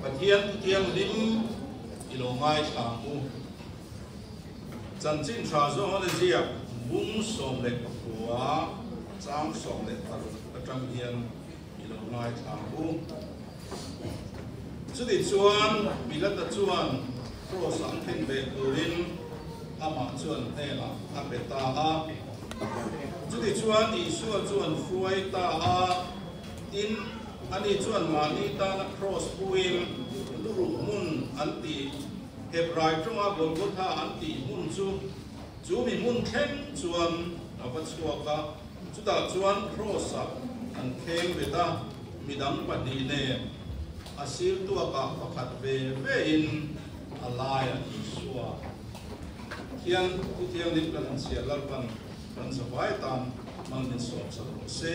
Pathian Thu Thianghlim i lo ngaithla ang u. Chanchin tha zawnga la ziak bung 19 chang 16 atang hian i lo ngaithla ang u. Chuti chuan Pilata chuan Kraws an khen ve turin amah chuan hnenah a pe ta a. Chuti chuan Isua chuan hruai ta a, tin, ani chuan mahni tana kraws puin luruh hmun an tih, Hebrai tawnga Golgotha an tih hmun chu, chu mi hmun thleng chuan a va chhuak a. Chutah chuan kraws-ah an kheng bet a, midang pahnih nen a sir tuakah pakhat ve vein a laiah Isua Thian Thu Thianghlim kan han chhiar Lalpan kan zavai tan hmang min sawm sak rawh se.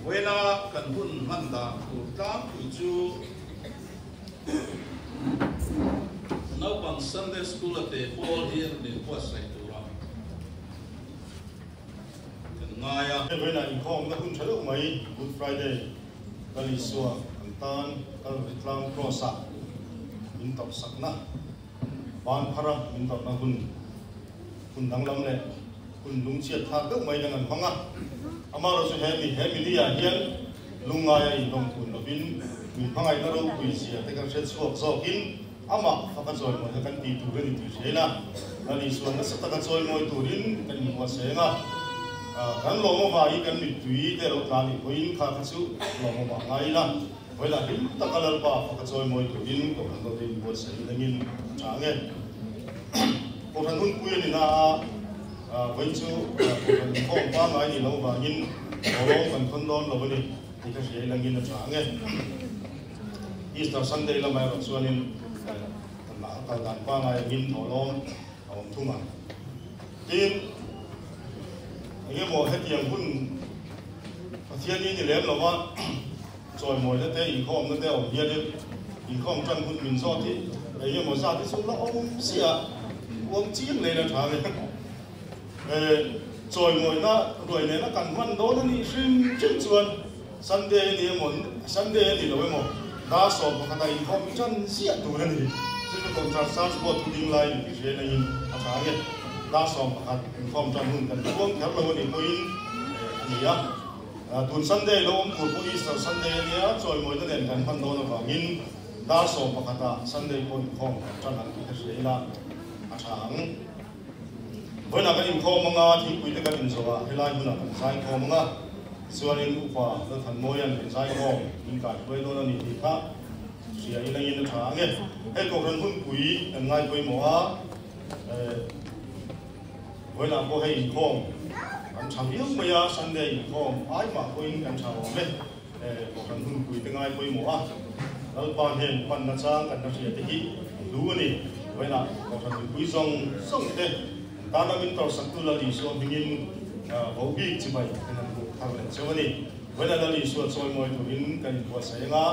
Vawiina kan hun hman dan tur tlangpui chu naupang Sunday School a te pawl hi an rawn inbuatsaih tura kan ngai a. Vawiina inkhawmna hun tha deuh mai Good Friday Lal Isua kan tan Kalvari tlang Cross ah min tawrhsakna ban phara min tawrhna hun hun danglam leh hun lungchhiat thlak deuh mai kan han hmang a. Amaherawhchu chu he mi he mini ah hian lungngaia indawm kun lovin min hmangaihna ropui zia te kan hriatchhuak zawkin amah faka chawimawi kha kan tih tur a ni tih hriain a, Lal Isua nasa taka chawimawi turin kan inbuatsaih ang a. Kan lawm avangin kan mittui te lo tla nih pawhin kha kha chu lawm avang ngai ila, vawilah hlim taka Lalpa faka chawimawi turin Kohhran ho te inbuatsaih ilangin a tha ang e. Kohhran hunpui a ni na a, vawiin chu Kohhran inkhawm pangngai nih loh avangin awlawm kan thawn dawn lo a ni tih kha hria ilangin a tha ang e. Easter Sunday lamah erawh chuanin a kal dan pangngai angin thawhlawm a awm thung ang. Tin, engemaw hetiang hun Pathian hi ni lem lova chawimawina te, inkhawmna te a awm hianin inkhawm tan hun min zawt hi engemaw zat hi chu la awm chiah uang chiang leh la tha a ni. Chawimawina ruai nena kan hman dawn a nih hrim hrim chuan Sunday a ni emaw, Sunday a ni lo emaw, dar 11 ah inkhawm tan ziah tur a ni. Chu chu Kawmchar Church Board thu ding lai in tihriat angin a tha ang e. Dar 11 inkhawm tan hun kan chuang kher lo a nih pawhin a ni a. Tun Sunday lo awm tur pawh Easter Sunday a nia, chawimawina nen kan hman dawn avangin dar 11 ah Sunday pawh inkhawm kan tan ang tih ka hria ila a tha ang. Vawiinah kan inkhawm ang a, thingpui te kan inzawh a, helai hmunah kan zaikhawm ang a, tichuanin Upa Lalthanmawia'n min zaikhawm min kaihruai dawn a ni tih kha hria ilangin a tha ang e. Hei Kohhran hunpui kan ngai pawimawh a, vawiinah pawh hei inkhawm kan tha viau mai a, Sunday inkhawm ai mah pawhin kan tha awm e. Kohhran hunpui te ngai pawimawh a, Lalpa hnen panna chang kan la hria te hi hlu a ni. Vawiinah Kohhran mipui zawng zawng te an tana min tawrsaktu Lal Isua hmingin vo bik chibai kan han buk thar leh cheu a ni. Vawiinah Lal Isua chawimawi turin kan inbuatsaih ang a.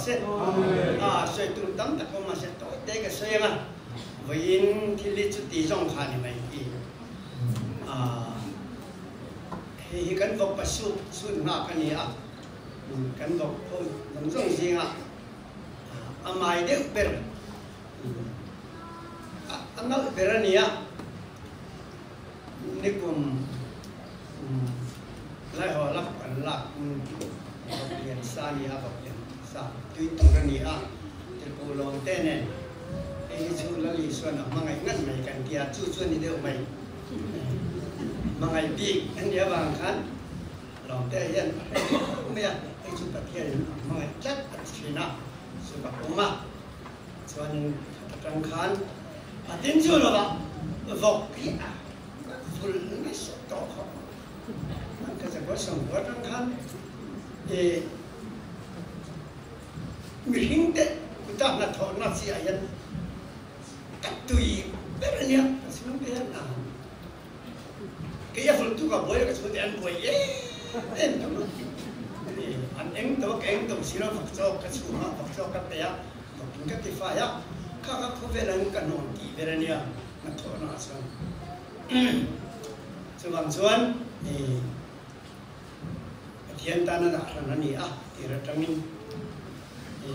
se. A sawi tur tam tak awm mahse tawi te ka sawi ang a, vawiin thil hi chuti zawng kha ni mai hi. A hei hi kan vawkpa sup chhun nghak a ni a, kan vawk ho zawng zawng zingah a mai deuh ber a nalh ber a ni a, nikum laihaw lak an lak vawk lian sa a ni a, vawk lian sa tui tur a ni a, tirhkoh lawm te nen hei hi chu Lal Isuan a hmangaih ngat mai kan ti a, chu chu a ni deuh mai. Hmangaih bik a nih avang khan lawm te hian a hre deuh khawp mai a, hei chu Pathianin a hmangaih tlat a ti thin a, chu ka pawm a. Chuanin khat atang khan a tin chu lovah vawk hi a vul nasa tawh khawp a. An ka zakua sawmkua atang khan i mihring te kuta hnathawhna chi ah hian ka tui ber a nia, ka chhung te hian a kei a vul tu ka buai a ka chhung te an buai em em thung a. An eng tawh a ka eng tawh si lo vak chawk ka chhung a vak chawk ka pe a. Vawkin ka ti fai a, kha ka khawvel ang ka hnawn tih ber a nia, hnathawhna ah chuan. Chuvang chuan i Pathian tana dah hran a ni a tir atangin i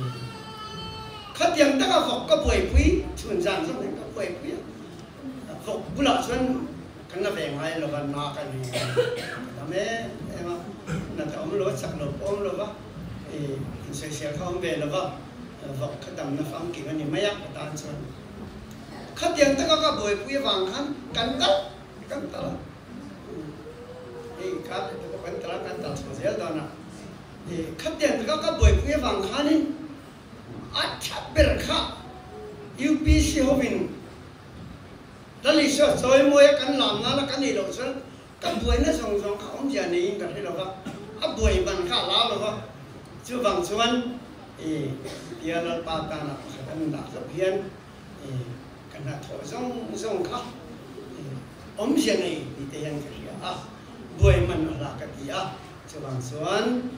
khatiang taka vawk ka buaipui chhun zan zawng hian ka buaipui a, vawk bulah chuan kan la ve ngai lo va, na ka nei a, ka dam em em a, na te awm lo a, chak lo pawh awm lo va, i insawisel kha awm ve lo va. Vawk kha damna famkim a ni mai a, ka tan chuan khatiang taka ka buaipui avang khan kan tal kan tal a, hei kar leh te pawh kan tal a, kan tal chho zel dawn a, khatiang taka ka buaipui avang khanin a tha ber kha UPC hovin Lal Isua chawimawi a kan lam nana ka nih loh chuan Ka buaina zawng zawng kha awmzia neiin ka hre lo va, a buai ban kha a la lo va, chuvang chuan i tia Lalpa tana pakhat an dah hlauh hian i ka hnathawh zawng zawng kha i awmzia nei ni te hian ka hria a, buai man a hla ka ti a, chuvang chuan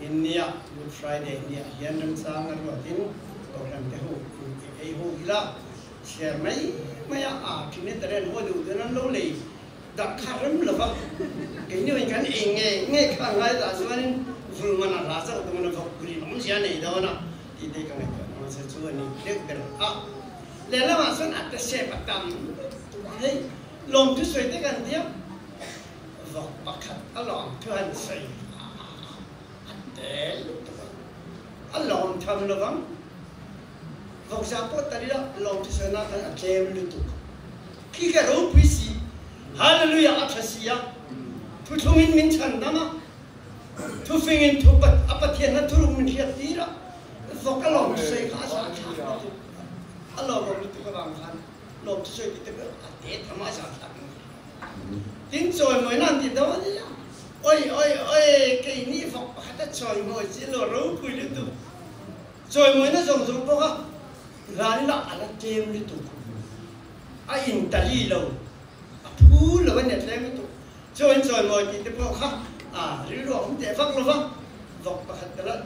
Innia Good Friday niah hian remchang a ruatin Kohhran te ho in ei ho ila chhiar mai mai a, a thinetaren haw duh dawn an lo lei. Dak kha rem lo va, keini awin kan ei nge nge kha ngai dah chuanin vul man a hla chauh dawn a, vawk pui awmzia a nei dawn a tih te ka ngaihtuah dawn che chu a ni deuh ber a. Lehlamah chuan a te sep a tam lutuk a, hei lawmthu sawi te kan tia vawk pakhat a lawmthu han sawi a te lutuk a, a lawm tham lo vang. Vawkza pawh tal ila lawmthu sawi nan khan a tlem lutuk. Khi ka ropui si, Hallelujah a tha si a, thuthlung in min chhan dam a, thufing in thu a Pathian na thuruk min hriat tir a, vawk a lawm thusawi kha a zah thlak lutuk a, a lawmawm lutuk avang khan lawm thusawi tih te pawh a te tham a, a zah thlak lutuk. Tin chawimawi nan ti dawn ila, oi oi oi keini vawk pakhat a chawimawi chi lo ropui lutuk, chawimawina zawng zawng bawk a, ran ila a la tlem lutuk. A in ta li lo, a phu lo a nia tlem lutuk. Chaw in chawimawi tih te pawh kha a rilru a awm teh vak lo va, vawk pakhat te lah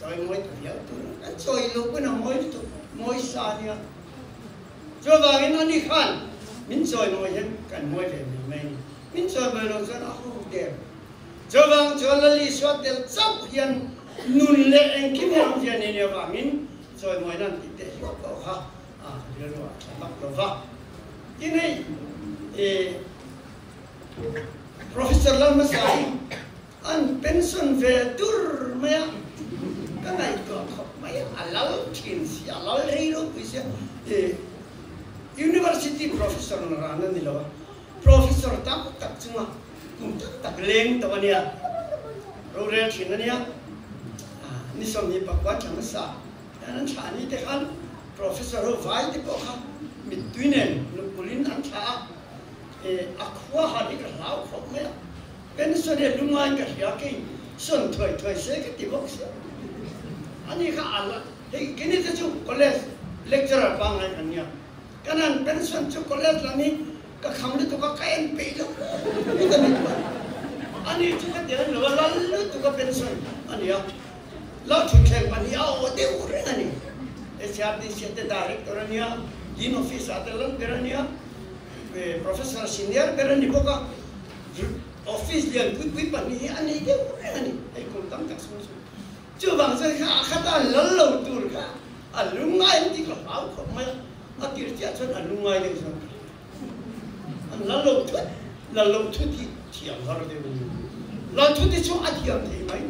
chawimawi ta viau tur a, kan chawi lo pawn a mawi lutuk, mawi sa a nia. Chuvangin ani khan min chawimawi hian kan mawi ve mai mai a ni. Min chawimawi lo chuan a ho der. Chuvang chuan Lal Isua tel chauh hian nun leh engkim hi a awm zia ni nia vangin chawimawi nan tih teh hlawk pawh kha a rilru ah tha vak lo va. Tin hei i Professor Lalhmasa hi an pension ve dur mai a, ka ngaihtuah khawp mai a, a lal thin si, a lal rei ropui sia, i University Professor na ran a ni lo a, Professor tam tak chunga kum tam tak leng tawh a nia, rorel thin a nia, ni 24 thla hmasa Hian an thlah ni te khan Professor ho vai te pawh kha mittui nen nupulin an thlah a, e a khua han hi ka hlau khawp mai a, pension hi a lungain ka hria kei sawn thuai thuai se ka ti bawk sia. Ani kha a la hei keni te chu college lecturer pangngai kan nia, kan han pension chu college lam hi ka kham lutuk a ka en peih lo lutuk a ni chuan ani chu ka ti a ni lo a lal lutuk a pension a nia. Lal thutthleng pahnih a aw deuh reng a ni. HRDC te Director a nia, Dean Office ah te lal ber a nia, Professor Senior ber a ni bawk a, Office lian pui pui pahnih hi a nei deuh reng a ni, hei kum tam tak chhung chu. Chuvang chuan kha a khat a lal lo tur kha a lungngai an tih ka hlau khawp mai a, a tir chiah chuan a lungngai deuh chuan ka hria. An lal lo thut, lal lo thut hi thiam har deuh a ni. Lal thut hi chu a thiam thei mai,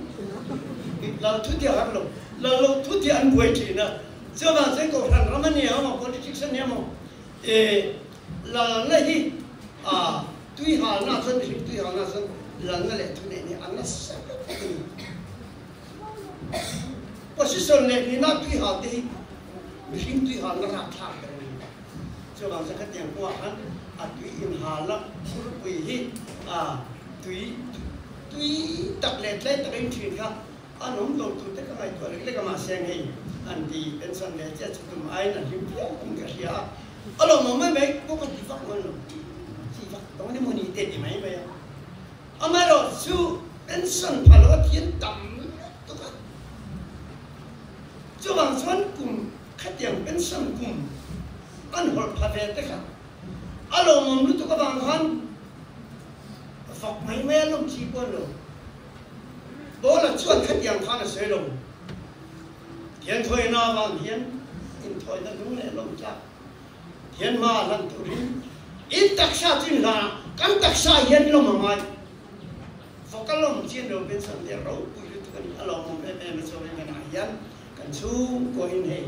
lal thut hi a har lo, lal lo thut hi an buai thin a. Chuvang chuan Kohhran ram a ni ang maw, politics a ni ang maw, e lalna hi a tui halna chuan mihring tui halna chuan lalna leh thu neih ni a nasa tak a ni. Position leh nihna tui hal te hi mihring tui halna rapthlak ber a ni. Chuvang chuan khatiang kawngah khan a tui inhalna phurpui hi a tui tui tak leh tlai takin thin kha A nawm lo tur te ka ngaihtuah lek lek a, mahse hei an ti pension ve chiah chu tum aiin a hlim viau in ka hria a, a lawmawm mai mai pawh ka ti vak ngawn lo, ti vak dawn emaw ni te ti mai mai a, amaherawh chu pension pha lo a thian tam lutuk a, chuvang chuan kum khatiang pension kum an hawlh pha ve te kha a lawmawm lutuk avang khan vak mai mai a lawm chi pawh a ni lo. Paula chuan khatiang khan a sawi lo. Thian thawina avang hian inthawina lung leh lawm tlak thian hma a hlan turin in taksa chu in hlan a, kan taksa hian lawm a ngai. Vawk a lawm chin lo pension te ropui lutuk a ni, a lawmawm em em a chuan in kanah hian kan chhungkaw in hei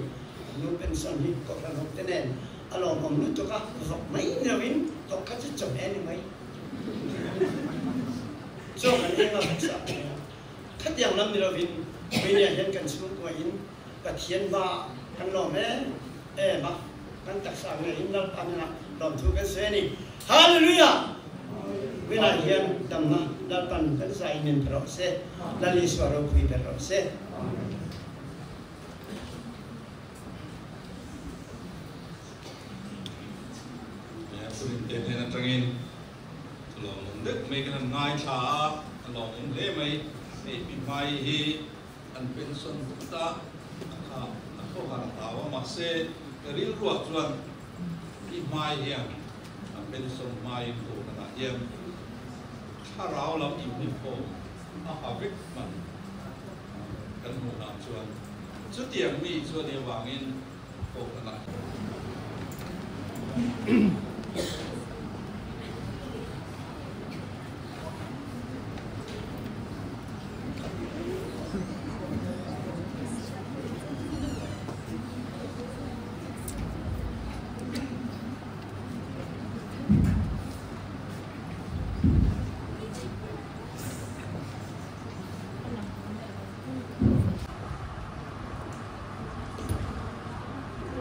nu pension hi kohhran ho te nen a lawmawm lutuk a, vawk mai ni lovin vawk kha chu chawhmeh a ni mai. Chaw kan ei nghal hmasa a nia. Khatiang lam ni lovin Meinia hian kan chhungkua in Pathian va kan lawm em em a, kan taksa ngeiin Lalpa hnenah lawmthu kan sawi a ni. Hallelujah! Meinia hian damna Lalpan kan zai nen ber rawh se, Lal Isua ropui ber rawh se. Thurin te hnen atangin Lawmawm deuh mai kan han ngaithla a, a lawmawm hle mai. Hei pi hmai hi an pension thut a, a kha a thaw han a hlau a, mahse ka rilruah chuan pi hmai hian a pension hmaiin kohhranah hian thlarau lam uniform a ha vek hman kan hmuh dan chuan chutiang mi chu a nih avangin kohhranah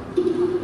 Bawltu tur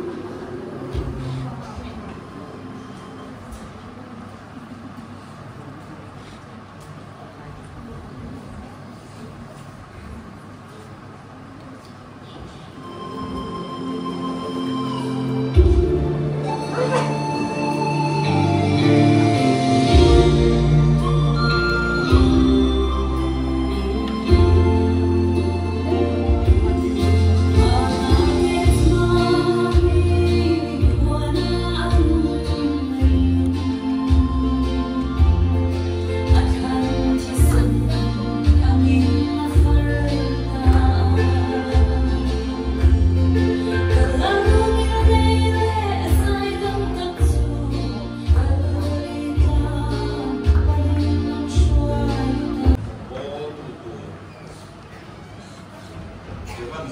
Evan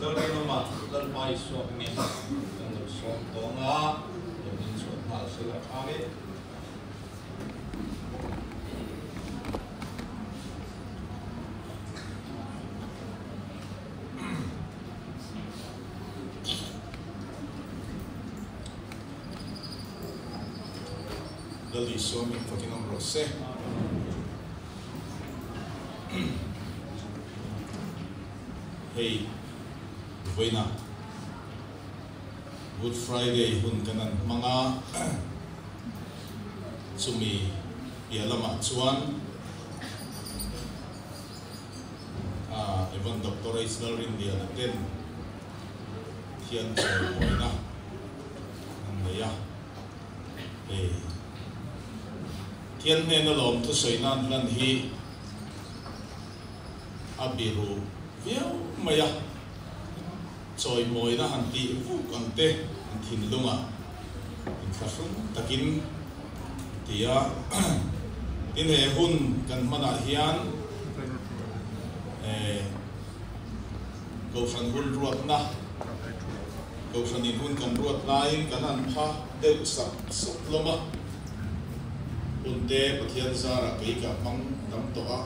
Lalrinawma Lalpa Isua hmingin kan lo sawm tawng a, lo inchhuah nghal sela a tha e. Lal Isua min fakin awm rawh se. Hei vawiina Good Friday hun kan an hmang a, chumi piah lamah chuan ah. Evan Doctor H Lalrinliana ten thian chawimawina an nei a, hei thian hnena lawm thusawi nan hlan hi a biru viau mai a, chawimawina han tih vuk ang te an thinlungah inthlahrung takin ti a, tin he hun kan hmanah hian Kohhran hun ruatna, Kohhranin hun kan ruat laiin kan han pha deuh sak sawk hlawm a, hunte Pathian zarah kei ka hmang tam tawh a,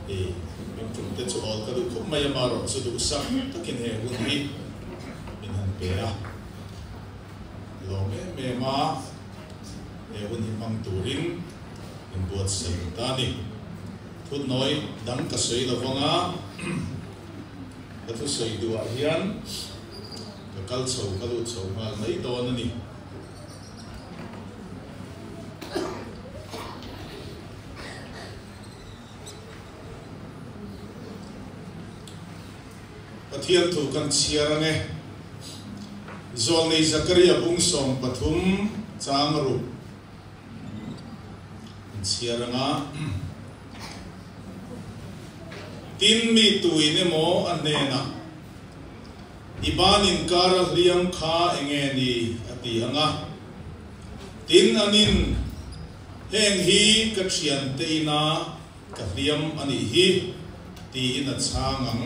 hei min tum te chu awl ka duh khawp mai a, marawh chu duhsak takin he hun hi min han pe a, lawm em em a, he hun hi hmang turin min buatsaih ta a ni. Thutnawi dang ka sawi lo vang a, ka thusawi duhah hian ka kal chho ka lut chho nghal mai dawn a ni. Pathian thu kan chhiar ang e. Zawlnei Zakaria bung 13 chang ruk. An chhiar ang a. Tin, mi tuin emaw a hnenah, I ban inkar a hliam kha enge ni? a ti ang a. Tin, anin, Heng hi ka thiante ina ka hliam a nih hi, tiin a chhang ang.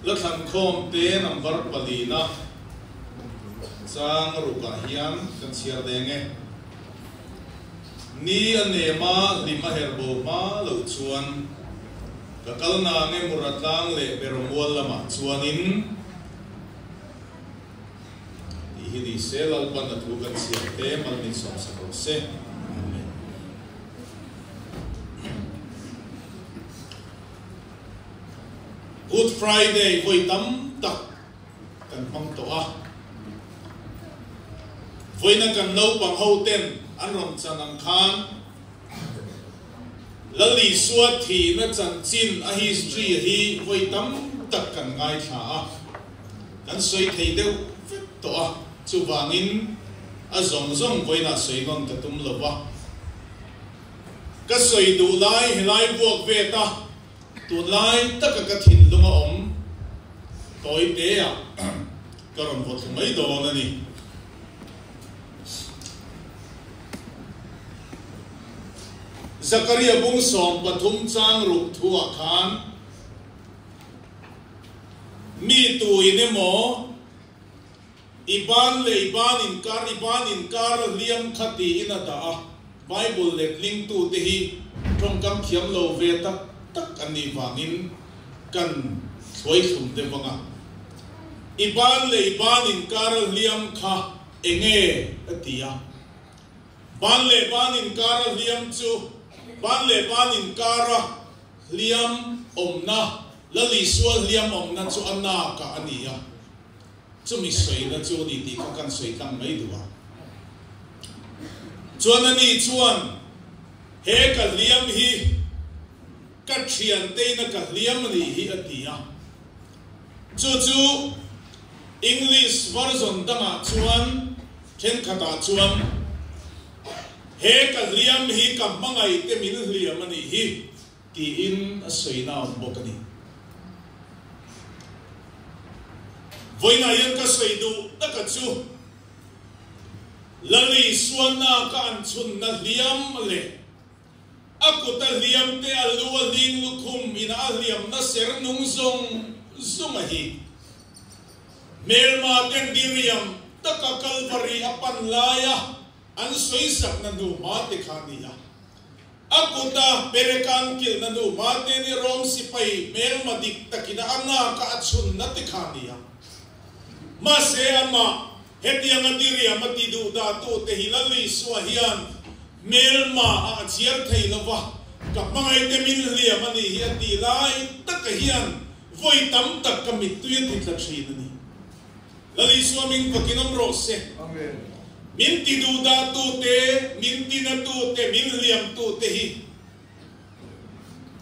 La thlankhawm te number palina chang rukah hian kan chhiar deng e. Ni a nem a, hlim a her bo hma loh chuan ka kal na nge Muratlang leh Beromual lamah chuanin tih hi ni se Lalpan a thu kan chhiar te mal min sawmsak rawh se. Amen. Good Friday vawi tam tak kan hmang tawh a, vawiina kan naupang ho ten an rawn chan ang khan Lal Isua thihna chanchin a history hi vawi tam tak kan ngaithla a, kan sawi thei deuh vek tawh a, chuvangin a zawng zawng vawiinah sawi nawn ka tum lo va. Ka sawi duh lai helai buak ve ta, tunlai taka ka thinlung a awm tawi te ah ka rawn vaw thlu mai dawn a ni. Zakaria bung 13 chang ruk thu ah khan mi tu in emaw I ban leh i ban inkar, i ban inkar a hliam kha tiin a dah a. Bible letlingtute hi tawngkam thiam lo ve tak tak an nih vangin kan thluaithlum deuh vang a. I ban leh i ban inkar a hliam kha enge a ti a. Ban leh ban inkar a hliam chu ban leh ban inkar a hliam awmna, Lal Isua hliam awmna chu a nakah a ni a. Chumi sawina chu ni tih kha kan sawi tlang mai duh a. Chuan ani chuan, He ka hliam hi ka thianteina ka hliam a nih hi a ti a. Chu chu English version dangah chuan thenkhatah chuan, He ka hliam hi ka hmangaihte min hliam a nih hi Tiin a sawi na awm bawk a ni. Vawiinah hian ka sawi duh taka chu Lali sualna ka an chhunna hliam leh a kut a hliam te a lu a hling lukhum ina a hliamna ser nung zawng zawng a hi. Hmelma ten diriam taka Kalvari a pan laia an sawisakna hnu hma te kha a ni a. A kuta Perekan kilhna nu hma te ni Rom sipai hmelma dik takin a a naka a chhunna te kha a ni a. Mahse amah hetianga diriam a ti duh dah tu te hi Lal Isua hian hmelma a a chhiar thei lo va, ka hmangaihte min hliam a nih hi a tih lai taka hian vawi tam tak ka mittui a ti tla thin a ni. Lal Isua ming fakin awm rawh se. Amen. Min ti duhdah tute, min tina tute, min hliam tute hi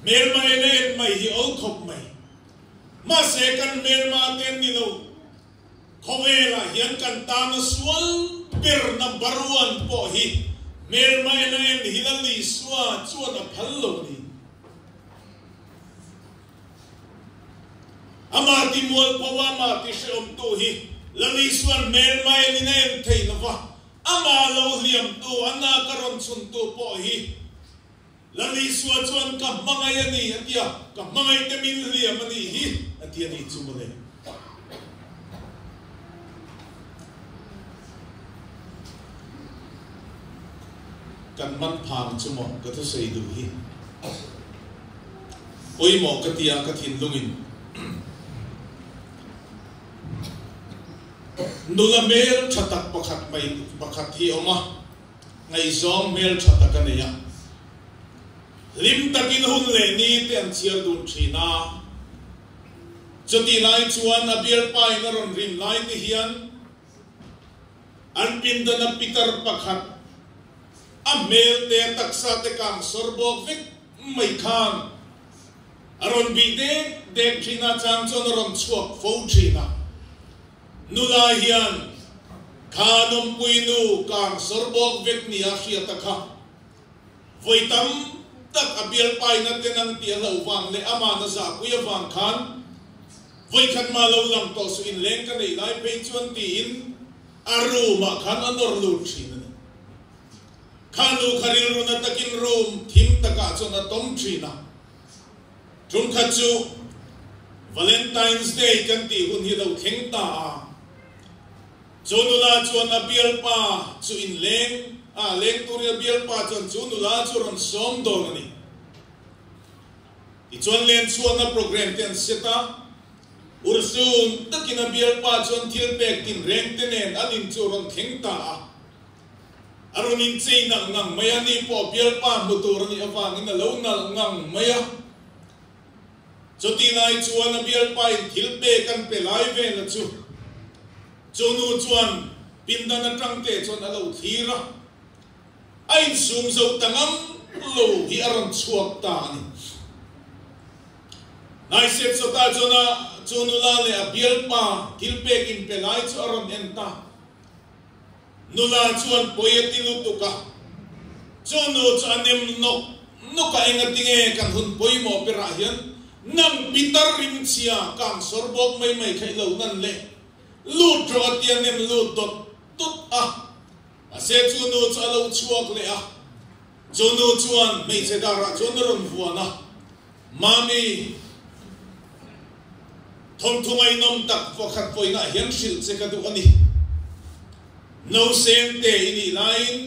hmelma en a en mai hi awl khawp mai. Mahse kan hmelma te an ni lo. Khawvelah hian kan tana sual ber number one pawh hi hmelma en a en hi Lal Isua chuan a phal lo a ni. Amah ti mualpho a, amah ti hrehawmtu hi Lal Isua'n hmel mailin a en thei lo va, amah lo hliamtu, a nak a rawn chhuntu pawh hi Lal Isua chuan ka hmangaih a ni a ti a, ka hmangaih te min hliam a nih hi a ti a nih chu mawle. Kan man phang chu maw ka thusawi duh hi. Pawimawh ka tia ka thinlungin nula hmel tha tak pakhat mai pakhat hi a awm a, ngaihzawng hmel tha tak a nei a. Hlim takin hun leh ni te an chhiar dun thin a. Chutih lai chuan a bialpa in a rawn rin lai te hian an pindana pitar pakhat a hmel te a taksa te kang sawr bawk vek mai khan a rawn bih dek dek thin a, chang chuan a rawn chhuak fo thin a. Nula hian kha nawmpui nu kang sawr bawk vek nia hriat a kha vawi tam tak a bialpaina te nang tih a hlauh vang leh amahna zahpui avang khan vawi khat mah lo lang tawh suh inleng ka neih lai phei chuan tiin a room ah khan a nawr lut thin a ni. Kha nu kha rilru na takin room thim takah chuan a tawm thin a. Tum khat chu Valentine's Day kan tih hun hi lo thleng ta a. Chu nula chuan a bialpa chu inleng a, leng turin a bialpa chuan chu nula chu rawn sawm dawn a ni. Tichuan len chhuahna programme te an set a. Ursun takin a bialpa chuan thil pek tinreng te nen an in chu rawn thleng ta a. A rawn inchei nalh ngang mai a, ni pawh bialpa hmu tur a nih avangin a lo nalh ngang mai a. Chutih lai chuan a bialpa in thil pek an pe lai vel a chu. Chu nu chuan pindan atang te chuan a lo thlir a, a insum zo ta ngang lo hi a rawn chhuak ta a ni. Hnaiset sawtah chuan a chu nula leh a bialpa thil pek in pe lai chu a rawn en ta. Nula chuan pawi a ti lutuk a, chu nu chu a nem nawk nawk a, engatinge kan hun pawimawh berah hian nang pitar rimchhia kang sawr bawk mai mai kha i lo nan le, lut rawh a ti a nem lut dawt dawt a, mahse chu nu chu a lo chhuak leh a, chu nu chuan hmeichhe darah chuan a rawn vuan a, Mami, thawnthu ngaihnawm tak pakhat vawiinah hian hrilh che ka duh a ni. Nauseng te i nih laiin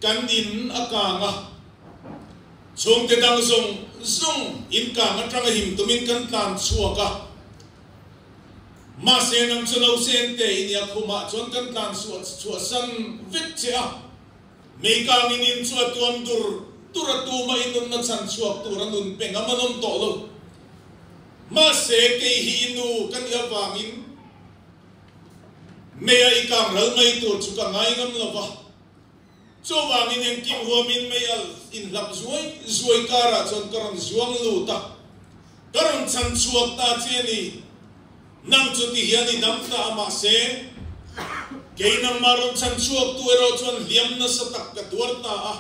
kan in a kang a, chhungte dang zawng zawng in kang atanga him tumin kan tlan chhuak a. Mahse nang chu nauseng te i nih a khumah chuan kan tlan chhuahsan vek che a. Meikang in in chu a tuam dur dur a, tuma i nunna chhan chhuak tur a nun peng a manawm tawh lo. Mahse, kei hi i nu ka nih avangin mei a i kang ral mai tur chu ka ngai ngam lo va. Chuvangin engkim huamin mei a inhlap zuai zuai karah chuan ka rawn zuang lut a, ka rawn chhan chhuak ta che a ni. Nang chu ti hian i dam ta a, mahse, kei nangmah rawn chhan chhuaktu erawh chuan hliam nasa tak ka tuar ta a,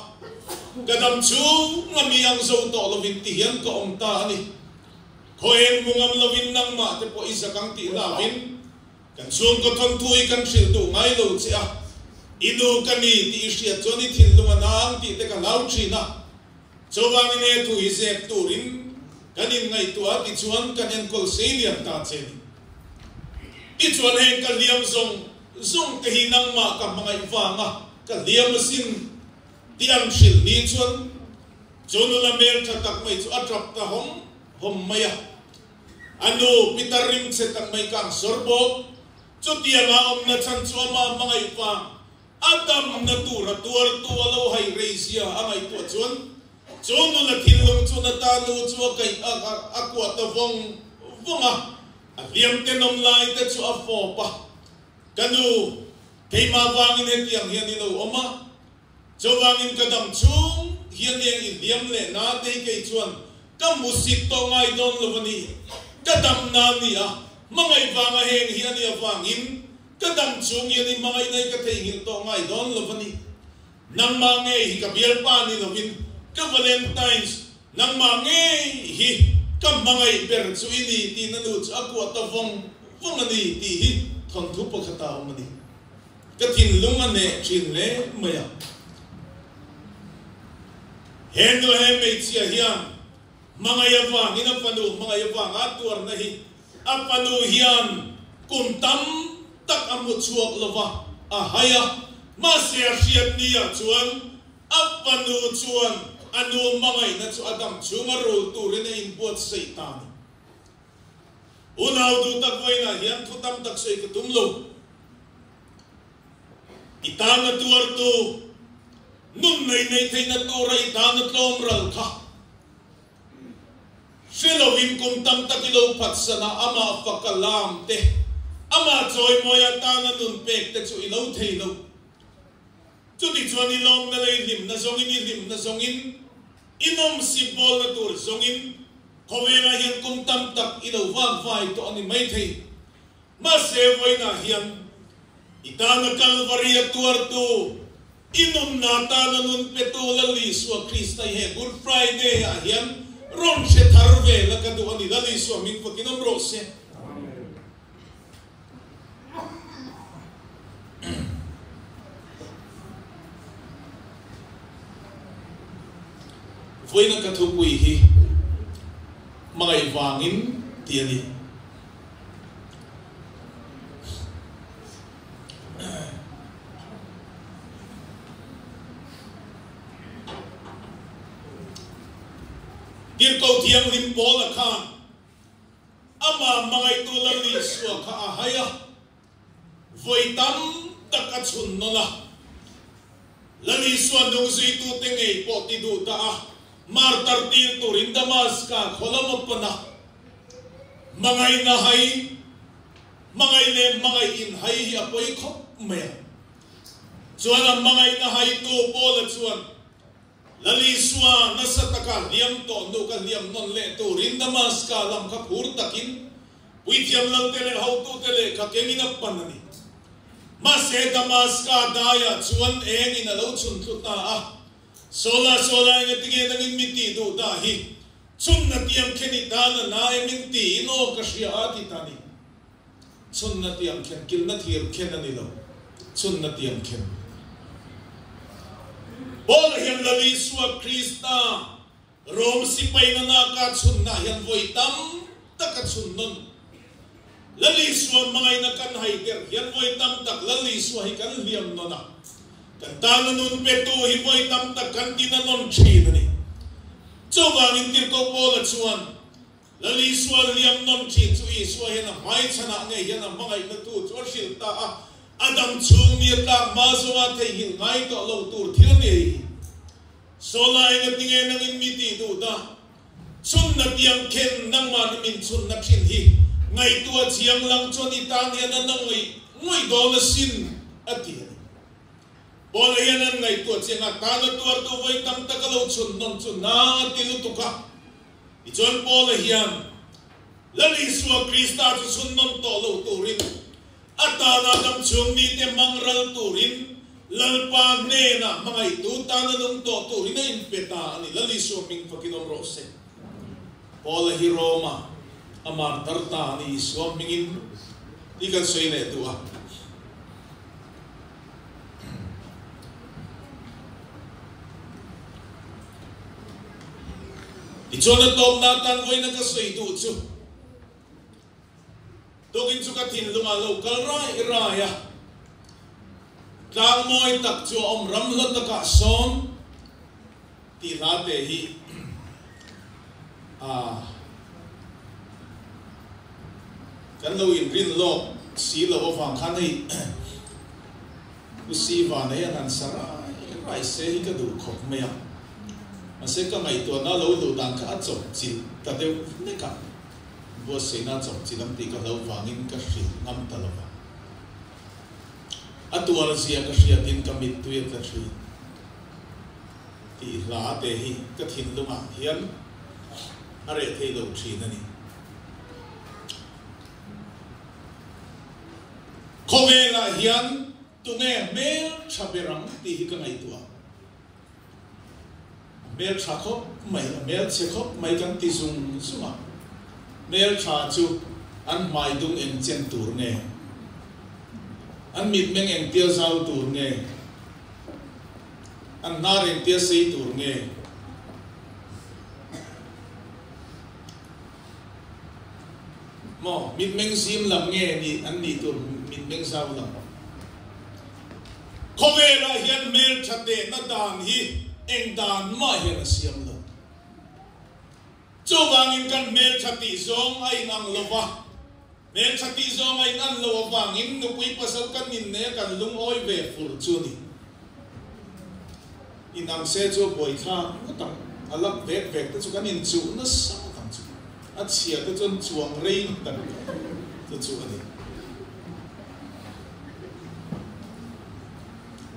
ka dam chhung a mi ang zo tawh lovin ti hian ka awm ta a ni. Khaw eng hmu ngam lovin nangmah te pawh i zak ang tih hlauhin kan chhungkaw thawnthu hi kan hrilh duh ngai lo che a, i nu ka ni tih i hriat chuan i thinlung a na ang tih te ka hlau thin a. Chuvangin he thu hi zep turin kan inngaihtuah a tichuan kan enkawl sei lian ta che ni. Tichuan heng ka hliam zawng zawng te hi nangmah ka hmangaih vanga ka hliam asin tih an hrilh ni chuan chu nula hmeltha tak mai chu a tap ta hawm hawm mai a. A nu Peter ringchhe tak mai kang sawr bawk. Chutianga awmna chhan chu amah hmangaih vang A damna tur a tuartu a lo hai rei zia a ngaihtuah chuan chu nula thinlung chu na ta nu chu a kaih a a kuah ta vawng vawng a, a hliam tenawm lai te chu a fawp a, Ka nu, Keimah vangin hetiang hian i lo awm a, chuvangin ka dam chhung hian eng i hliam leh na te hi kei chuan ka hmusit tawh ngai dawn lo a ni. Ka dam na a ni a, hmangaih vanga heng hi a nih avangin ka dam chhung hian i hmangaihna hi ka theihnghilh tawh ngai dawn lo a ni. Nangmah ngei hi ka bialpa ni lovin ka Valentine's nangmah ngei hi ka hmangaih ber chu i ni tih na nu chu a kuah ta vawng vawng a ni tih hi thawnthu pakhat a awm a ni. Ka thinlung a neh thin hle mai a. He nu he hmeichhia hian hmangaih avangin a fanu hmangaih avanga a tuarna hi a fanu hian kum tam tak a hmu chhuak lo va, a hai a. Mahse a hriat ni ah chuan a fanu chuan a nu hmangaihna chu a dam chhunga rul turin a inbuatsaih ta a ni. Unau duh tak vawiinah hian thu tam tak sawi ka tum lo. I tana tuartu, nun nei nei theihna tura i tana tlawm ral kha hre lovin kum tam tak i lo phatsan a, amah faka lam te, amah chawimawi atana nun pek te chu i lo thei lo. Chutichuan i lawmna leh i hlimna zawngin i hlimna zawngin, i nawmsip bawlna tur zawngin khawvelah hian kum tam tak i lo vak vai tawh a ni maithei. Mahse vawiinah hian i tana Kalvari a tuartu, i nunna tana nun petu Lal Isua Krista hi he Good Friday ah hian rawn hre thar ve la ka duh a ni. Lal Isua hming fakin awm rawh se. Vawiina ka thupui hi hmangaih vangin ti a ni. Tirhkoh Thianghlim Paula khan Amah hmangaihtu Lal Isua kha a hai a, vawi tam tak a chhun nawn a. Lal Isua nungzuitute ngei pawh ti duh ta a, martar tir turin Damaska khaw lam a pan a. Hmangaihna hai, hmangaih leh hmangaih inhai hi a pawi khawp mai a. Chuan a hmangaihna haitu Paula chuan, Lal Isua nasa taka hliam tawh hnu ka hliam nawn leh turin Damaska lam kha phur takin puithiam lalte leh hotute lehkha kengin a pan a ni. Mahse Damaska daiah chuan engin a lo chhun thlu ta a, Sawla Sawla engatinge nangin mi tih duh dah hi chhunna tiang khen i tan a na em in tiin aw ka hria a ti ta ni. Chhunna tiang khen kilhna thir khen a ni lo, chhunna tiang khen. Paula hian Lal Isua Krista Rom sipai na naka chhunna hian vawi tam tak a chhun nawn. Lal Isua hmangaihna kan hai der hian vawi tam tak Lal Isua hi kan hliam nawn a, kan tana nun petu hi vawi tam tak kan tina nawn thin a ni. Chuvangin Tirhkoh Paula chuan Lal Isua liam nawn thin chu Isua hian a hmaichhanah ngei hian a hmangaihna tu chu a hrilh ta a, a dam chhung ni a tlak hma zawnga theihnghilh ngai tawh lo tur thil a ni hei hi. Sawla engatinge nangin mi tih duh dah? Chhunna tiang khen nangmah ni min chhunna thin hi ngaihtuah chiang lang chuan i tan hian a na ngawih ngawih dawn asin a ti a ni. Paula hian an ngaihtuah chiang a, tana tuartu vawi tam tak a lo chhun nawn chu na a ti lutuk a. Tichuan Paula hian Lal Isua Krista chu chhun nawn tawh lo turin, a tana dam chhung mite hmang ral turin, Lalpa hnenah hmangaihtu tana nung tawh turin a inpe ta a ni. Lal Isua hming fakin awm rawh se. Paula hi Roma a martar ta a ni Isua hmingin tih kan sawi leh duh a. Tichuan a tawpna atan vawiina ka sawi duh chu tukin chu ka thinlungah lo kal rai rai a, tlang mawi tak chu a awm ram hla takah sawn tih hla te hi a kan lo inrin lawk si loh avang khan hei Pu Siva nei an han sa rai rai se hi ka duh khawp mai a, mahse ka ngaihtuahna lo luh dan kha a chawp chilh ta deuh nek a, buatsaihna a chawp chilh ang tih ka hlo vangin ka hrilh ngam ta lo va. A tuar zia ka hriatin ka mittui a tla thin tih hla te hi ka thinlungah hian a reh thei lo thin a ni. Khawvelah hian tunge hmel tha ber ang tih hi ka ngaihtuah. A hmel tha khawp mai, a hmel chhe khawp mai kan ti zung zung a. Hmel tha chu an hmai dung eng chen tur nge? An mitmeng eng tia zau tur nge? An hnar eng tia sei tur nge? Maw, mitmeng zim lam nge nih an nih tur mitmeng zau lam? Khawvelah hian hmeltha tehna dan hi eng dan mah hian a siam lo. Chuvangin kan hmeltha tih zawng a inang lo va, hmeltha tih zawng a inan lo avangin nupui pasal kan inneih a kan lungawi ve fur chu a ni. Inang se chu a buaithlak ngawt ang, a lak vek vek te chu kan inchuh nasa ngawt ang chu. A chhia te chuan chuang rei ngawt ang chu chu a ni.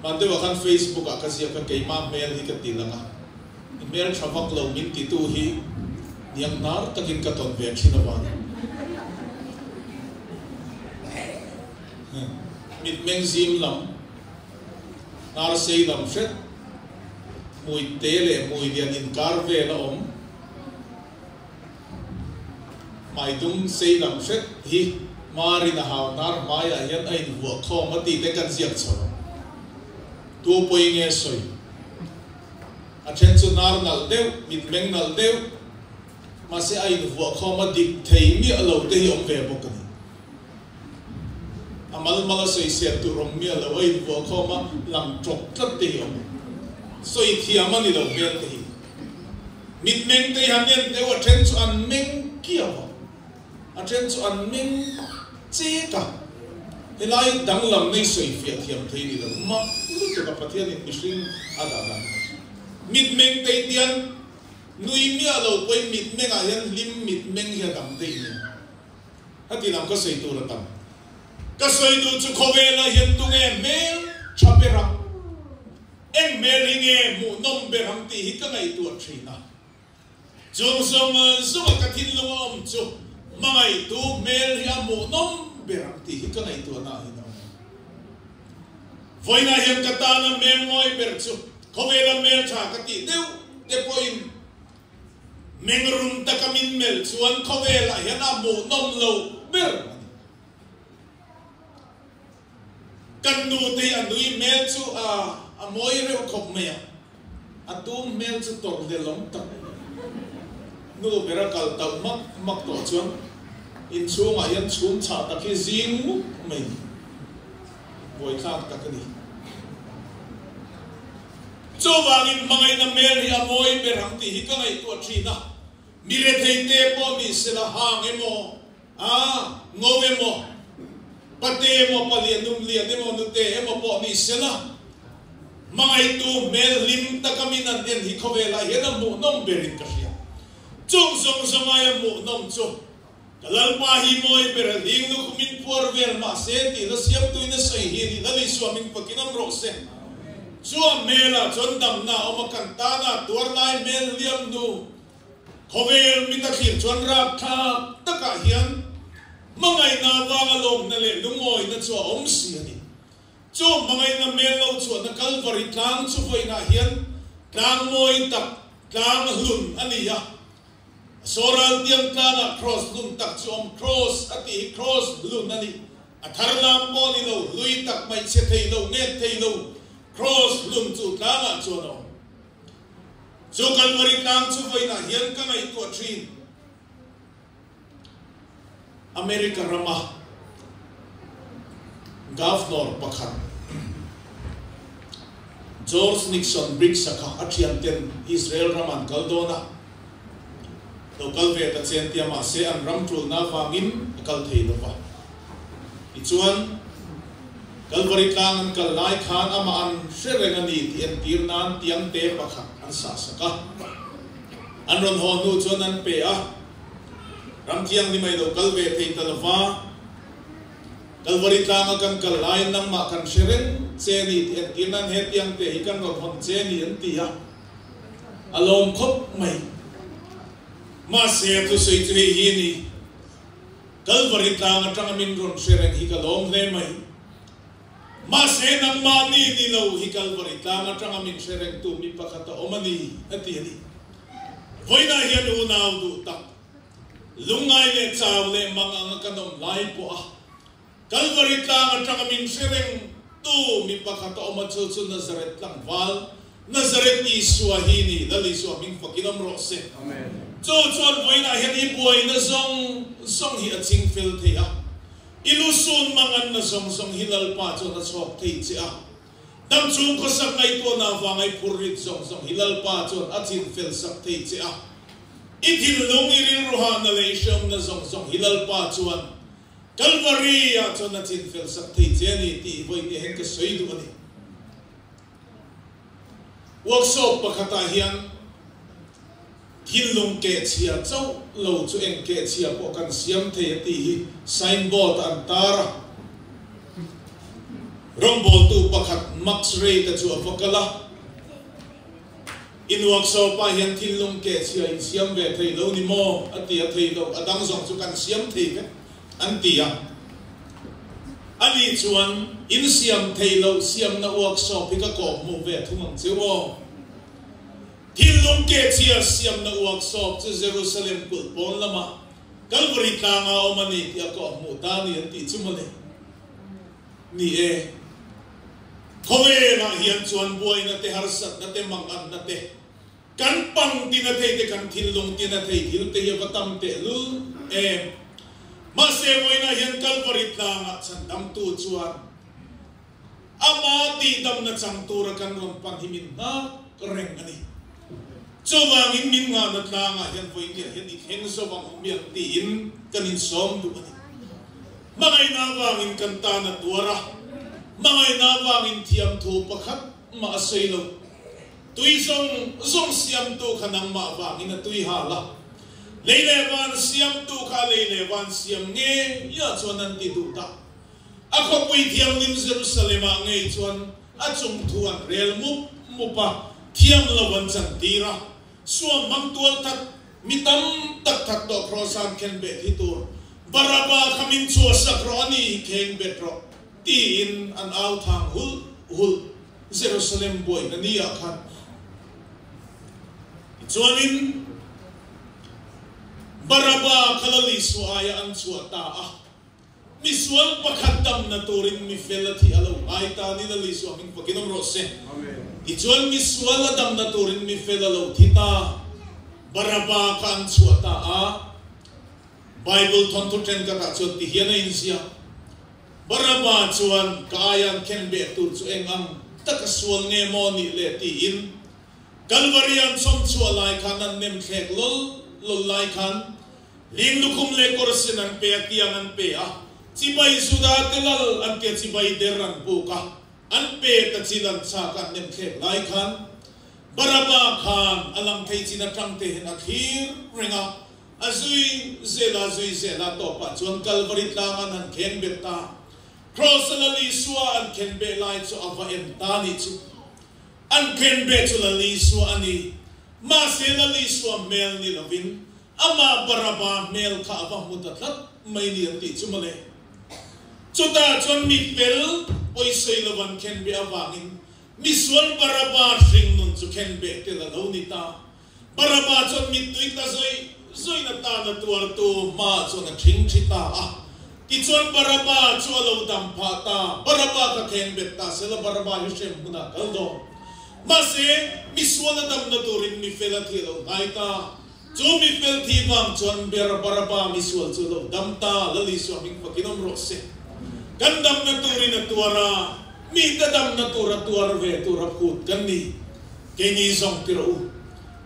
Hman deuhah khan Facebook ah ka ziak a, keimah hmel hi ka ti lang a, i hmel tha vak lo min titu hi niang hnar takin ka tawn ve thin avang mitmeng zim lam hnar sei lam hret hmui te leh hmui lian inkar vel a awm. Hmaidum sei lam hret hi Marin a hau hnar hmaiah hian a invuah khawm a tih te kan ziak chho. Tu pawi nge sawi? A then chu hnar nalh deuh, mitmeng nalh deuh, mahse a invuah khawm a dik thei miah lo te hi awm ve bawk a ni. A mal mal a sawisel tur awm miah lo, a invuah khawm a lang tawk tlat te hi awm. Sawi thiam a ni lo hmel te hi. Mitmeng te hi han en deuh, a then chu an meng kiau a, a then chu an meng chek a. Helai danglam nei sawifiah thiam thei ni lo, mak lutuk a Pathianin mihring a dah dan. Mitmeng te hi tian nui miah lo pawhin mitmengah hian hlim mitmeng hi a dang daih nia. Heti lam ka sawi tur a tam. Ka sawi duh chu khawvelah hian tunge hmel tha ber ang? Eng hmel hi nge hmuhnawm ber ang tih hi ka ngaihtuah thin a. Chung zawng zawnga ka thinlung a awm chu hmangaihtu hmel hi a hmuhnawm ber ang tih hi ka ngaihtuahna ah hian a awm. Vawiinah hian ka tana hmel ngawi ber chu khawvela hmel tha ka tih deuh te pawhin Mengrum taka min melh chuan khawvelah hian a hmuhnawm lo ber a ni. Kan nute hi a nui hmel chu a a mawi reuh khawp mai a, a tum hmel chu tawrh leh lawm tak. Nu bera kal tauh mak mak tawh chuan inchhungah hian chhum chhah tak hi zing mup mai a ni. Buaithlak tak a ni. Chuvangin hmangaihna hmel hi a mawi ber ang tih hi ka ngaihtuah thin a, mi rethei te pawh ni sela hang emaw, a ngo emaw, pate emaw, palian num lian emaw, nute emaw pawh ni sela, hmangaihtu hmel hlim taka min an en hi khawvelah hian a hmuhnawm berin ka hria. Chung zawng zawng aia hmuhnawm chu Ka Lalpa hi mawi ber a hling lukhum in phuar vel mahse tih la siamtuin a sawi hi a ni. Lal Isua min pakin awm rawh se. Chuan hmelah chuan damna a awm a, kan tana tuar lai hmel hliam hnu khawvel mit a thlir chuan rapthlak takah hian hmangaihna avanga lawmna leh lungawina chu a awm si a ni. Chu hmangaihna hmel lo chhuahna Kalvari tlang chu vawiinah hian tlang mawi tak, tlang hlun a ni a. Soral tiang tlangah Kraws lun tak chu awm, Kraws a tih hi Kraws lun a ni. A thar lam pawh ni lo, hlui tak mai chhe thei lo, nget thei lo, Kraws lun chu tlangah chuan a awm. Chu Kalvari tlang chu vawiinah hian ka ngaihtuah thin. America rama Governor pakhat George Nixon Briggs-a kha a thianten Israel ram an kal dawn a, lo kal ve ta chen tia mahse an ram tulna avangin a kal thei lo va. Tichuan, Kalvari tlang an kal lai khan amah an hre reng a ni tih entir nan tiangte pakhat an sahsak a. An rawn haw hnu chuan an pe a, Ramthiang ni mai lo kal ve thei ta lo va. Kalvari tlanga kan kal laiin nangmah kan hre reng che ni tih entir nan hetiang te hi kan rawn hawn che ni an ti a, a lawm khawp mai. Mahse a thusawi chu hei hi a ni, Kalvari tlang atanga min rawn hre reng hi ka lawm hle mai. Mahse nangmahni ni lo hi Kalvari tlang atanga min hre rengtu mi pakhat a awm a ni, a ti a ni. Vawiinah hian unau duh tak, Lungngai leh chau leh mang anga kan awm lai pawh a, Kalvari tlang atanga min hre reng tu mi pakhat a awm a, chu chu Nazareth tlangval, Nazareth Isua hi ni, Lal Isua hming fakin awm rawh se. Chu chuan vawiinah hian i buaina zawng zawng hi a ching fel thei a, i lusun manganna zawng zawng hi Lalpa chuan a chhawk thei che a, dam chung khawsak ngaihtuahna avanga i phurrit zawng zawng hi Lalpa chuan a chin fel sak thei che a. I thinlung, i rilru hahna leh i hreawmna zawng zawng hi Lalpa chuan Kalvari-ah chuan a chin fel sak thei che a ni tih vawi hian ka sawi duh a ni. Workshop pakhatah hian thinlung kehchhia chauh lo chu eng kehchhia pawh kan siam thei a tih hi signboard ah an tar a. Rawngbawltu pakhat Max Reid-a chu a va kal a. I nuaksawpa hian thinlung kehchhia in siam ve thei lo ni maw? a ti a, thei lo, a dang zawng chu kan siam thei vek an ti a. Ani chuan, In siam thei loh siamna workshop hi ka kawh hmuh ve thung ang che u aw. Thinlung kehchhia siamna workshop chu Jerusalem kulh pawn lama Calvary tlanga awm a ni tih a kawh hmuh ta ni an tih chu mawle. Ni e, khawvelah hian chuan buaina te, harsatna te, manganna te, kan pang tina thei te, kan thinlung tina thei thil te hi a va tam tehlul em. Mahse, vawiinah hian Kalvari tlangah chhandamtu chuan Ama tihdamna chang tura kan rawn pan hi min nghak reng a ni. Chuvangin min nghahna tlangah hian vawiinniah hian i thleng zo ang u miang tiin kan insawm duh a ni. Hmangaihna avangin kan tan a tuar a, hmangaihna avangin thiamthu pakhat mah a sawi lo. Tui zawng zawng siamtu kha nangmah avangin a tui hal a, lei leh van siamtu kha a lei leh van siam ngeiah chuan an ti duh ta. A khawpui thianghlim Jerusalem-ah ngei chuan a chungthu an rel mup mup a, thiam lo an chantir a. Suam hmang tual that mi tam tak that tawh Kross-a'n khen bet hi tur Baraba kha min chhuah sak rawh a ni hi kheng bet rawh tiin an au thang hulh hulh Jerusalem buaina ni ah khan. Tichuanin Baraba kha Lal Isua aia an chhuah ta a. Misual pakhat damna turin mi fel a thih a lo ngai ta ni Lal Isua hming fakin awm rawh se. Tichuan misual a damna turin mi fel a lo thi ta. Baraba kha an chhuah ta a. Bible thawnthu thenkhatah chuan ti hian a inziak, Baraba chuan ka aia an khen beh tur chu eng ang taka sual nge maw nih le tiin Kalvari an chawm chhuah lai khan an nem thlek lawl lawl lai khan Ling lukhum leh kawr sen an pe a, tiang an pe a, chibai Juda te lal an tia chibai der an puk a, an pe ta chin an chak an nem thlek lai khan Baraba khan a lang thei chin atang te hian a thlir reng a, a zui zel a, zui zel a, tawpah chuan Kalvari tlang an han khen bet ta. Kraws a Lal Isua an khen beh lai chu a va en ta nih chu. An khen beh chu Lal Isua a ni. Mahse Lal Isua hmel ni lovin Amah Baraba hmel kha a va hmu ta tlat mai ni an tih chu mawle. Chutah chuan mi fel pawisawi lo an khen beh avangin misual Baraba hring nun chu khen beh tel a lo ni ta. Baraba chuan mittui tla zawih zawih na tan a tuartu hmaah chuan a thing thi ta a. Tichuan Baraba chu a lo dam phah ta. Baraba kha khen bet ta sela Baraba hi hrem hmunah kal dawn. Mahse, misual a damna turin mi fel a thih lo hnai ta. Chu mi fel thi vang chuan ber Baraba misual chu lo dam ta, Lal Isua hming fakin awm rawh se. Kan damna turin a tuar a, mite damna tur a tuar ve tur a phut kan ni. Keini zawng ti rawh u.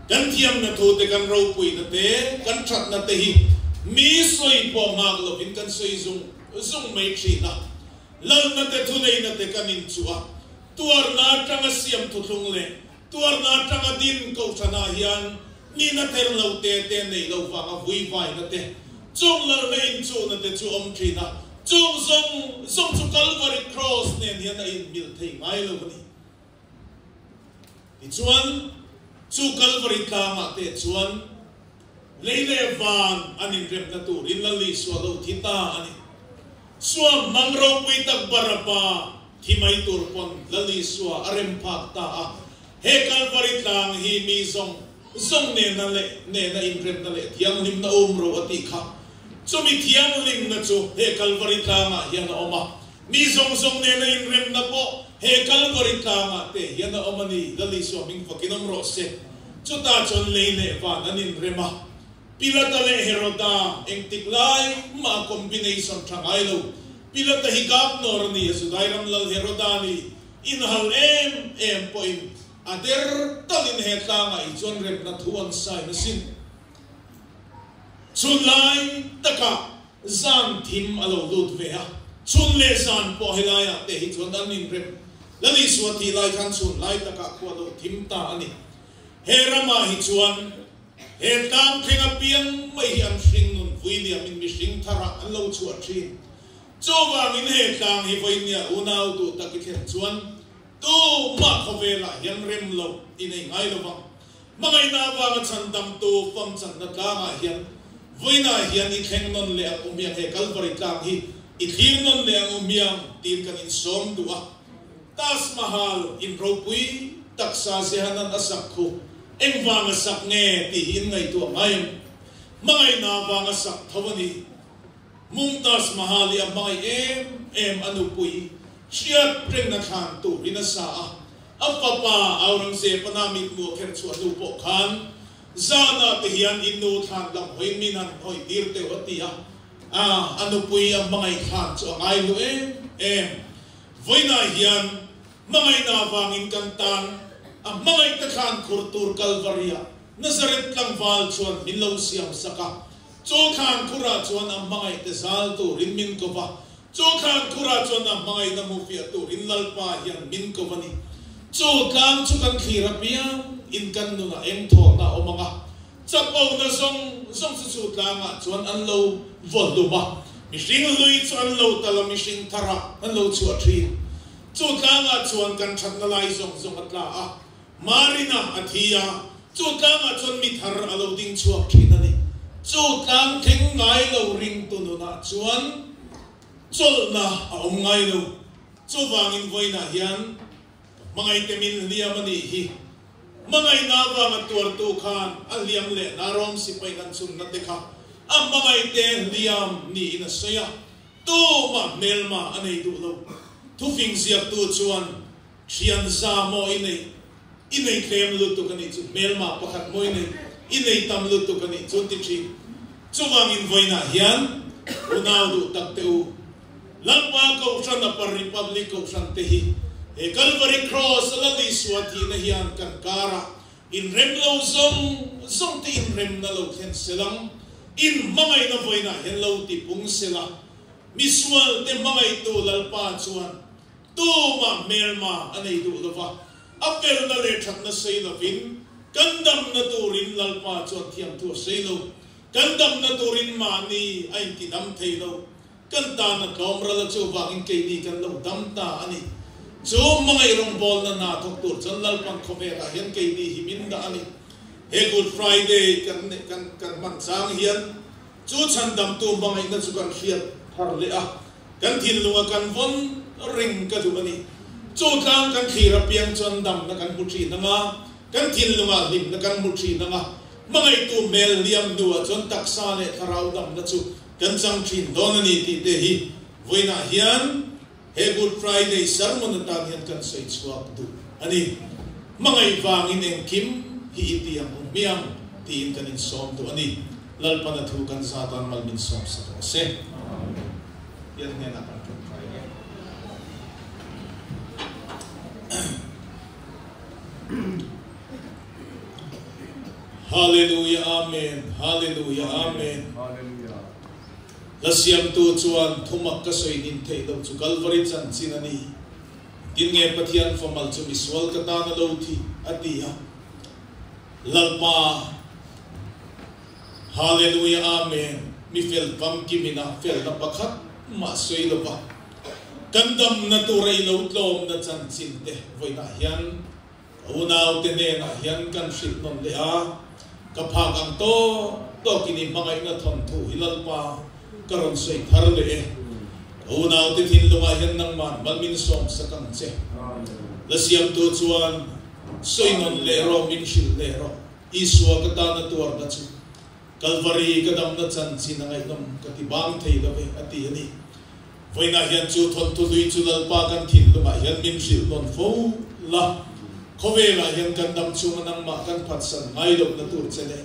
Kan thiamna thu te, kan ropuina te, kan thatna te hi mi sawi pawh nghak lovin kan sawi zung zung mai thin a. Lalna te thuneina te kan inchuh a, tuarna atanga siam thuthlung leh Tuarna atanga din kohhranah hian nihna ther lo te te neih loh vanga vuivaina te, chung lalna inchuhna te chu awm thin a. Chung zawng zawng chu Kalvari Kraws nen hian a inmil thei ngai lo a ni. Tichuan, chu Kalvari tlangah te chuan lei leh van an inremna turin Lal Isua lo thi ta a ni. Suam hmang ropui tak Baraba thi mai tur pawn Lal Isua a rem phak ta a. He Kalvari tlang hi mi zawng zawng nena leh nena inremna leh thianghlimna awm ro a tih kha. Chumi thianghlimna chu he Kalvari tlangah hian a awm a. Mi zawng zawng nena inremna pawh he Kalvari tlangah te hian a awm a ni. Lal Isua hming fakin awm rawh se. Chutah chuan lei leh van an inrem a. Pilata leh Heroda engtik lai mah combination tha ngai lo. Pilata hi governor a ni a, Judai ram lal Heroda ni inhal em em pawhin a der talin he tlangah hi chuan remna thu an sign asin. Chhun lai takah zan thim a lo lut ve a, chhun leh zan pawh helaiah te hi chuan an inrem. Lal Isua tih lai khan chhun lai takah khua lo thim ta a ni. He ramah hi chuan he tlang thleng apiang mai hi an hring nun vui liamin mihring tharah an lo chhuah thin. Chuvangin he tlang hi vawinia unau duh tak i thlen chuan tumah khawvelah hian rem loh i nei ngai lo vang. Hmangaihna avanga chhandamtu famchanna tlangah hian vawiinah hian i thleng nawn leh ang u hmiang, he Kalvari tlang hi i thlir nawn leh ang u hmiang tiin kan insawm duh a. Taj Mahal in ropui taksa Zehanan a sak khu engvanga sak nge tih hi in ngaihtuah ngai em? Hmangaihna avanga sak tho a ni. Mumtaz Mahal i a hmangaih em em a nupui hriat rengna thlan turin a sa a, a fapa Aurangzeb a na mithmuh a kherh chhuah hnu pawh khan zanah te hian i nu thlan lam hawiin min han hawi tir teuh a ti a, a nupui a hmangaih thlan chu a ngai hlu em em. Vawiinah hian hmangaihna avangin kan tan a hmangaih te thlan khur tur Kalvaria Nazareth tlangval chuan min lo siam sak a. Chu thlan khurah chuan a hmangaih te zal turin min ko va. Chu thlan khurah chuan a hmangaihna hmuhfiah turin Lalpa hian min ko va ni. Chu tlang chu kan thlir apiang in kan nunah eng thawhna a awm ang a. Chapona zawng zawng chu chu tlangah chuan an lo vaw hlum a, mihring hlui chu an lo tal a, mihring tharah an lo chhuah thin. Chu tlangah chuan kan thatna lai zawng zawng a tla a, Marina a thi a, chu tlangah chuan mi thar a lo ding chhuak thin a ni. Chu tlang thleng ngai lo ringtu nunah chuan chawlhna a awm ngai lo. Chuvangin vawiinah hian Ka hmangaihte min hliam a nih hi. Hmangaihna avanga tuartu khan a hliam leh Narawm sipai kan chhunna te kha a hmangaihte hliam niin a sawi a, tumah hmelma a nei duh lo. Thufing ziaktu chuan, Thian za maw i neih? I nei tlem lutuk a nih chu, hmelma pakhat maw i neih? I nei tam lutuk a nih chu ti thin. Chuvangin vawiinah hian unau duh tak teh u. Lalpa Kohhran Upper Republic Kohhran te hi he Calvary Cross a Lal Isua thihna hian kan karah inrem lo zawng zawng te inremna lo thlen selang, in hmangaihna vawiinah hian lo ti pung sela, misual te hmangaihtu Lalpa chuan tumah hmelma a nei duh lova, a felna leh thatna sei lovin kan damna turin Lalpa chuan thiamthu a sei lo, kan damna turin mahni a intidam thei lo. Kan tan a tlawm ral a chuvangin keini kan lo dam ta a ni. Chu hmangaih rawngbawlna hna thawk tur chuan Lalpan khawvelah hian keini hi min dah a ni. He Good Friday kan kan kan hman chang hian chu chhandamtu hmangaihna chu kan hriat thar leh a, kan thinlunga kan vawn ring ka duh a ni. Chu tlang kan thlir apiang chuan damna kan hmu thin ang a, kan thinlungah hlimna kan hmu thin ang a, hmangaihtu hmel hliam hnuah chuan taksa leh thlarau damna chu Kan chang thin dawn a ni tih te hi vawiinah hian he Good Friday sermon atan hian kan sawi chhuak duh a ni. Hmangaih vangin engkim hi i ti ang u hmiang tiin kan insawm duh a ni. Lalpan a thu kan za tan mal min sawm sa tawh se. Pian hnenah kan tawngtai e. Hallelujah Amen Hallelujah Amen Hla siamtu chuan thumak ka sawi nin theih loh chu Kalvari chanchin a ni. Tin nge Pathian famal chu misual ka tan a lo thi a ti a. Lalpa Hallelujah Amen Mi fel famkim ina felna pakhat. mah sawi lova kan damna tura i lo tlawmna chanchin te vawiinah hian ka unaute hnenah hian kan hrilh nawn leh a, ka phak ang tawk tawkin i hmangaihna thawnthu hi Lalpa ka rawn sawi thar leh e. Ka unaute thinlungah hian nangman mal min sawmsak ang che. La siamtu chuan sawi nawn leh rawh, min hrilh leh rawh. Isua ka tana tuarna chu Kalvari ka damna chanchin a ngaihnawm ka ti bang thei lo ve, a ti a ni. Vawiinah hian chu thawnthu hlui chu Lalpa kan thinlungah hian min hrilh nawn fo la, khawvelah hian kan dam chhunga nangmah kan phatsan ngai lohna tur che leh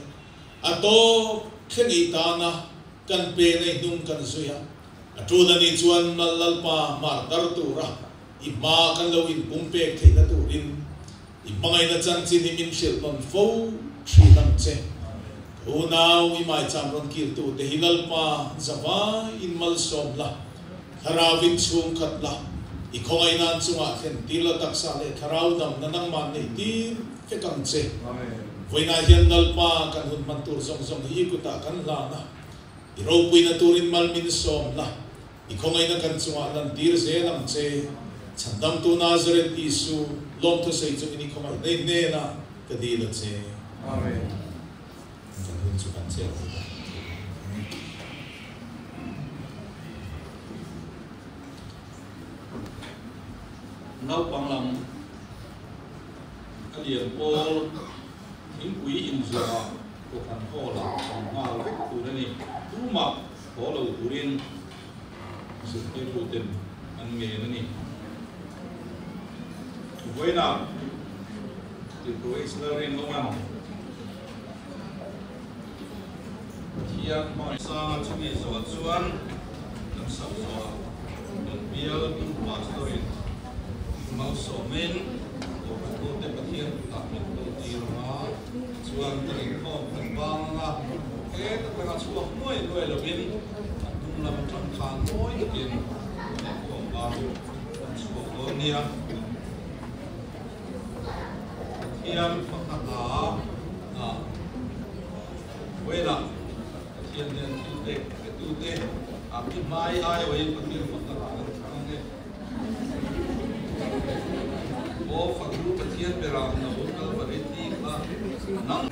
a tawp thleng i tana kan pe nei hnung kan zui a, a tul a nih chuan mal Lalpa hmar dar tura i hma kan lo inpumpek theihna turin I hmangaihna chanchin hi min hrilh nawn fo thin ang che. Ka unau, i maicham rawn kiltu te hi Lalpa zavai in malsawm la, thlarau in chhung khat la, i khawngaih nan chungah thlen tir la taksa leh thlarau damna nangmah neih tir vek ang che. Vawiinah hian Lalpa kan hun hman tur zawng zawng hi i kutah kan hlan a, i ropuina turin mal min sawm la, I khawngaihna kan chungah lantir zel ang che, Chhandamtu Nazareth Isu, lawmthu sawi chungin i khawngaih nei hnenah ka dil a che. Amen. Kan hun chu kan chel thei ta. Naupang lam a lian pawl thingpui inzawhah Kohhran Hall-ah awm nghal vek tur a ni. Tumah Haw lo turin zirtirtuten an ngen a ni. Vawiinah Tirhkoh Israel rinawman Pathian hmangaih sanga chumi zawh chuan kan sak zawhah kan bialtu pastor-in malsawmin Kohhranhute Pathian kutah min kultir anga chuan kan inkhawm kan bang anga He takanga chhuak nuai nuai lovin a hnung lam atang khan mawi takin lehkhawm bang an chhuak dawn nia. Pathian fakna hla ah Vawilah Pathian hian thil pek petute a pi hmai aiawhin Pathian fakna hla kan thlang ang e. Aw faklu Pathian berah no Kalvari ti kha nang.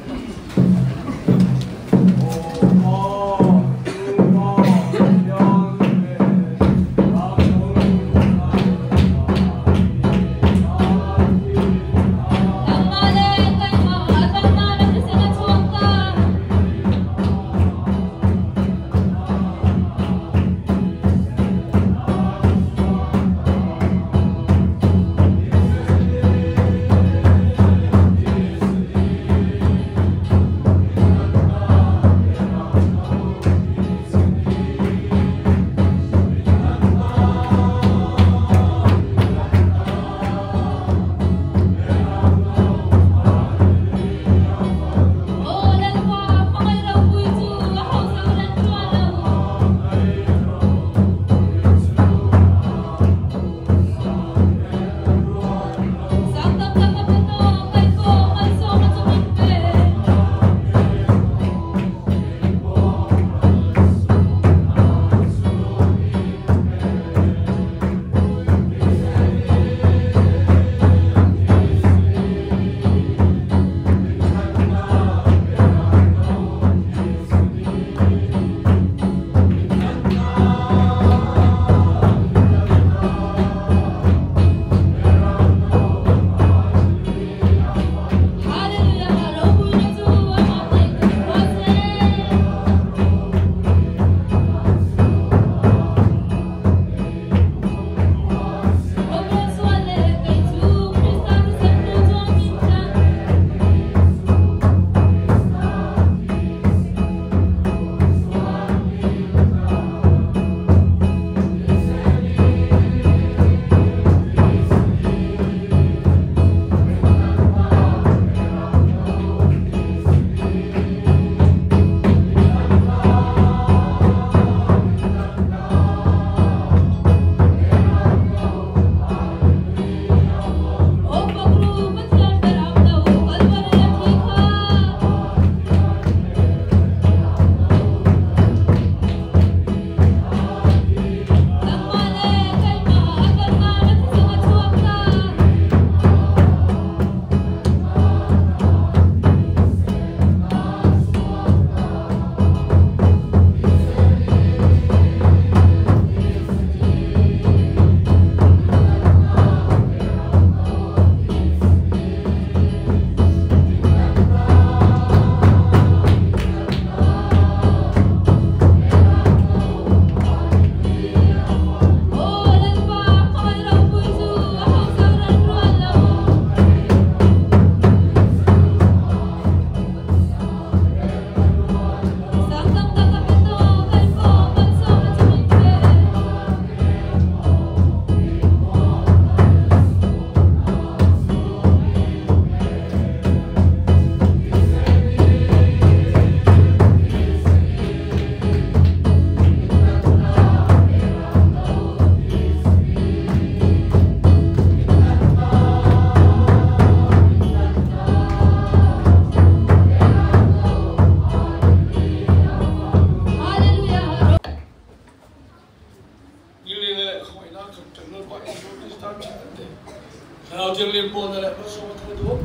Thianghlim pawlna leh malsawma thar duhawm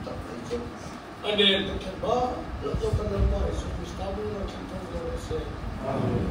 tak mai chu a nen kan thlen hma loh zawk kan Lalpa Isua Krista hmingin lo thleng thar zel rawh se.